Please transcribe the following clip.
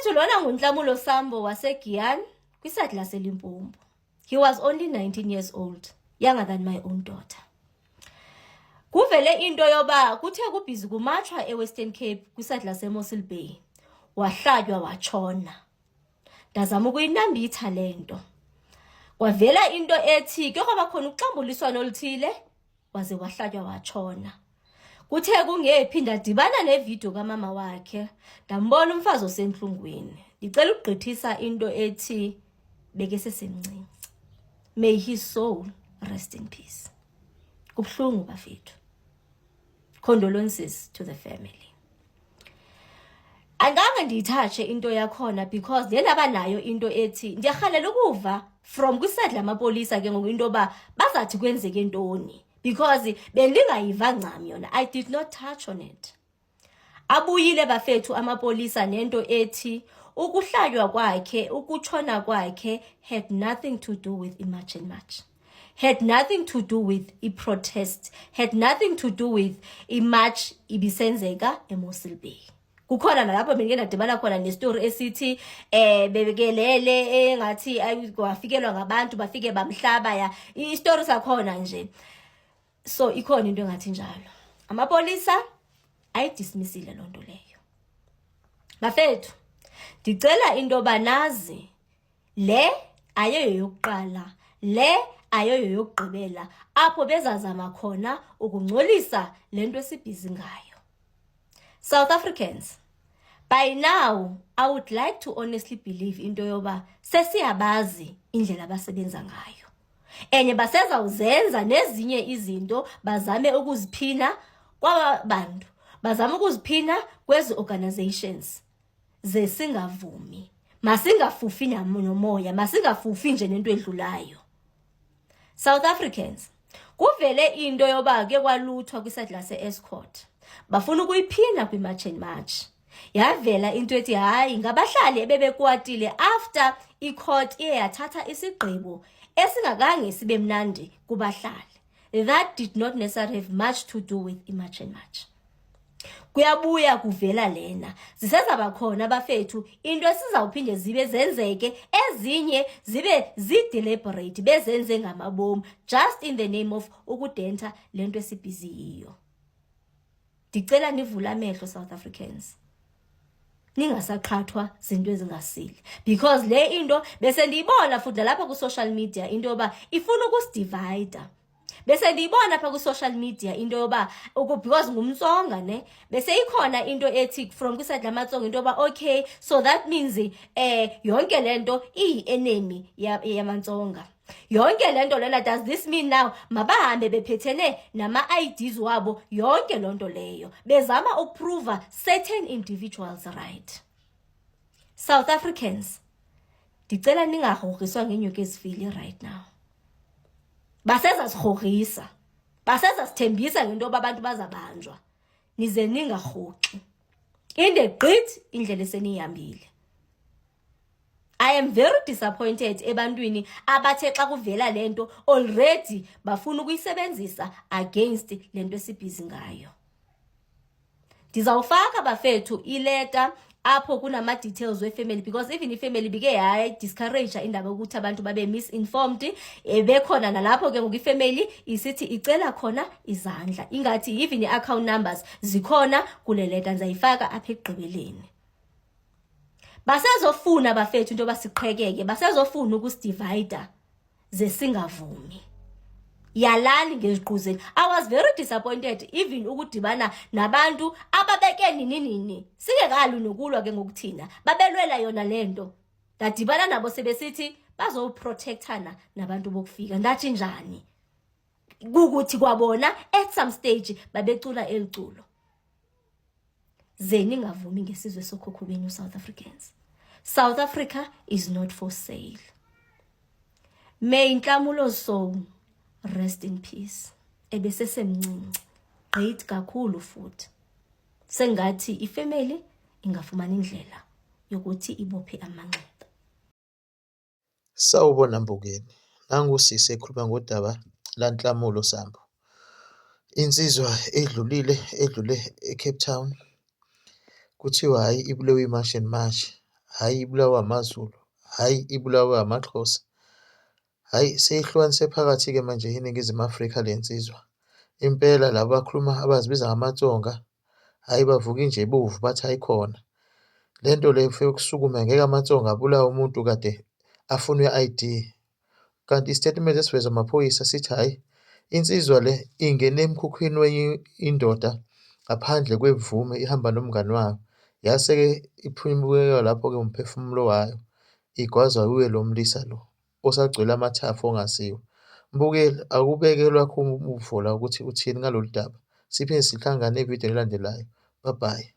Bafethu, lona nguNhlamulo Sambo waseGiyani kwisayidi laseLimpopo. He was only 19 years old, younger than my own daughter. Kuvele into yoba kuthe kubhizi kumatshwa eWestern Cape kwisayidi laseMossel Bay, wahlatywa watshona. Ndazama ukuyinambitha le nto. Kwavela into ethi ke kwaba khona uxambuliswano oluthile, waze wahlatywa watshona. Kuthe kungephi ndadibana nevidiyo kamama wakhe, ndambona umfazi osentlungwini. Ndicela ukugqithisa into ethi bekesesemncinci. May his soul rest in peace. Kubuhlungu, bafethu. Condolences to the family. Angange ndiyithatshe into yakhona because ndiye ndaba nayo into ethi ndiyarhalela ukuva from kwisayidi lamapolisa ke ngoku into yoba bazathi kwenzeke ntoni, because bendingayiva ncam yona. I did not touch on it. Abuyile, bafethu, amapolisa nento ethi ukuhlatywa kwakhe, ukutshona kwakhe had nothing to do with iMarch and March, had nothing to do with i-protest, had nothing to do with imarch ibisenzeka eMossel Bay. Kukhona nalapho bengike ndadibana khona nestori esithi bebekelele engathi wafikelwa ngabantu, bafike bamhlaba ya istori sakhona nje. So ikhona into engathi njalo. Amapolisa ayidismissile loo nto leyo. Bafethu, ndicela into yoba nazi le ayoyo yokuqala, le ayoyo yokugqibela apho bezazama khona ukungcolisa le nto esibhizi ngayo. South Africans, by now I would like to honestly believe into yoba sesiyabazi indlela abasebenza ngayo. Enye basezawuzenza nezinye izinto, bazame ukuziphina kwaba bantu, bazame ukuziphina kwezi organizations, ze singavumi. Masingafufi nomoya, masingafufi nje nento edlulayo. South Africans, kuvele into yoba ke kwaluthwa kwisayidi lase-Estcourt, bafuna ukuyiphinda kwi-March and March. Yavela into ethi hayi, ngabahlali ebebekwatile after icourt iye yathatha isigqibo esingakange sibe mnandi kubahlali. That did not necessarily have much to do with i-March and March. Kuyabuya kuvela lena, zisezaba khona, bafethu, into esizawuphinde zibe zenzeke, ezinye zibe zi-deliberate, bezenze ngamabomu just in the name of ukudenta lento esibhizi yiyo. Ndicela nivule amehlo, South Africans, ningasaqhathwa zinto ezingasile, because le into bese ndiyibona futhi nalapha ku-social media into yoba ifuna ukusidivayida. Bese ndiyibona apha ku-social media into yoba because ngumTsonga ne, bese ikhona into ethi from kwisayidi lamaTsonga into yoba okay, so that means yonke lento iyi-enemy yamaTsonga yonke lento lena. Does this mean now mabahambe bephethene nama-IDs wabo, yonke loo nto leyo bezama ukuprova certain individuals right? South Africans, ndicela ningagrogriswa ngeenyoka ezifile right now. Basezasigrogrisa, basezasithembisa ngento yoba abantu bazabanjwa, nize ningarhoxi. Inde gqithi indlela eseniyihambile. I am very disappointed ebantwini abathe xa kuvela lento already bafuna ukuyisebenzisa against lento esibhizi ngayo. Ndizawufaka, bafethu, ileta apho kunama details wefamily, because even ifamily bike yayi discourage indaba yokuthi abantu babe misinformed. Bekhona nalapho ke ngoku ifamily isithi icela khona izandla, ingathi even i-account numbers zikhona kule leta. Ndizayifaka apha ekugqibeleni. Basezofuna, bafethu, into basiqhekeke, basezofuna ukusidivide, ze singavumi. Yalani ngeziquzeni. I was very disappointed even ukudibana nabantu ababeke nini nini singekali nokulwa ke ngokuthina babelwela yona lento. Ndadibana nabo sebesithi bazoprotectana nabantu bokufika. Ndathi njani kukuthi kwabona at some stage babecula eliculo? Ze ningavumi ngesizwe sokhokho benu, South Africans. South Africa is not for sale. May Nhlamulo soul rest in peace. Ebesesemncinci gqithi kakhulu futhi sengathi ifamily ingafumana indlela yokuthi ibophe amanxeba. Sawubona Mbukeni, nangu usisi ekhuluma ngodaba laNhlamulo Sambo. Insizwa edlulile, edlule e-Cape Town. Kuthiwa hhayi, ibulewe i-March and March. Hhayi ibulawe amaZulu, hhayi ibulawe amaXhosa. Hhayi seyihlukanise phakathi-ke manje iNingizimu Afrika le nsizwa. Impela laba abakhuluma abazibiza ngamaTsonga, hhayi bavuka inja ebovu bathi hhayi khona le nto le kufuneka kusukume, ngeke amaTsonga abulawe umuntu kade afunwa i-ID. Kanti isitatimende esivezwa amaphoyisa sithi hhayi, insizwa le ingene emkhukhwini wenye indoda ngaphandle kwemvume ihamba nomngani wayo, yase-ke iphunyukeka lapho-ke umphefumulo wayo, igwazwa wuye lo mlisa lo osagcwele amathafa ongaziwa. Mbukeli, awubeke olwakho uvo la ukuthi uthini ngalolu daba. Siphinde sihlangane evidweni elandelayo. Bye bye.